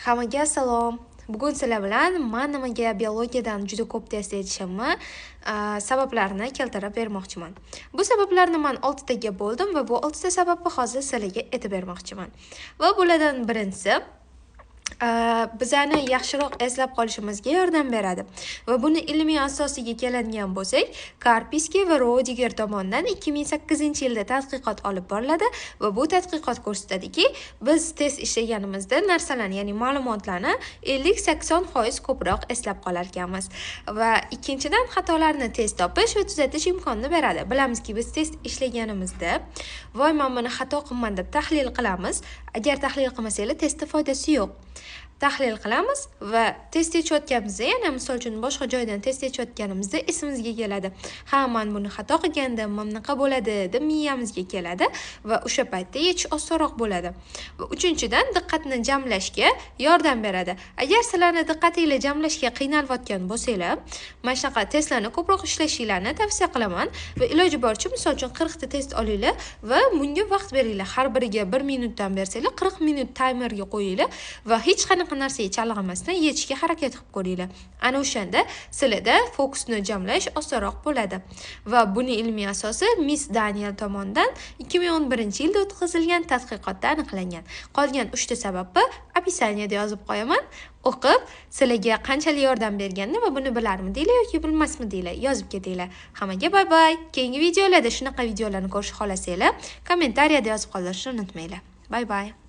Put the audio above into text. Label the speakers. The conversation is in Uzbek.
Speaker 1: Hammaga salom. Bugun sizlar bilan man nimaga biologiyadan juda ko'p test yechishimni sabablarini keltirib bermoqchiman. Bu sabablarni man 6 taga bo'ldim va bu 6 ta sababni hozir sizlarga aytib bermoqchiman. Va bulardan birinchisi bizani yaxshiroq eslab qolishimizga yordam beradi. Va buni ilmiy asosiga keladigan bo'lsak, Karpiski va Rodiger tomonidan 2008-yilda tadqiqot olib boriladi va bu tadqiqot ko'rsatadiki, biz test ishlaganimizda narsalarni, ya'ni ma'lumotlarni 50-80% ko'proq eslab qolar ekanmiz. Va ikkinchidan, xatolarni tez topish va tuzatish imkonini beradi. Bilamizki, biz test ishlaganimizda voy men buni xato qilman deb tahlil qilamiz. Agar tahlil qilmasanglar, testda foydasi yo'q. Tahlil qilamiz va test yechayotganimizda, yana misol uchun boshqa joydan test yechayotganimizda esimizga keladi. Ha, men buni xato qilgandim, mana bunaqa bo'ladi deb miyamizga keladi va o'sha paytda yechish osonroq bo'ladi. Va uchinchidan, diqqatni jamlashga yordam beradi. Agar sizlarni diqqatinglar jamlashga qiynalayotgan bo'lsanglar, mana shunaqa testlarni ko'proq ishlashinglarni tavsiya qilaman va iloji boricha misol uchun 40 ta test olinglar va bunga vaqt beringlar. Har biriga 1 minutdan bersanglar, 40 minut taymerga qo'yinglar va hech qanaqa narsaga chalg'imasdan yechishga harakat qilib ko'ringlar. Ana o'shanda sizlarda fokusni jamlash osonroq bo'ladi. Va buni ilmiy asosi Miss Daniel tomonidan 2011-yilda o'tkazilgan tadqiqotda aniqlangan. Qolgan 3 ta sababni описаниеda yozib qo'yaman. O'qib, sizlarga qanchalik yordam berganini va buni bilarmidinglar yoki bilmasmidinglar yozib ketinglar. Hammaga bye-bye. Keyingi videolarda shunaqa videolarni ko'rishni xohlasanglar, kommentariyada yozib qoldirishni unutmanglar. Bye-bye.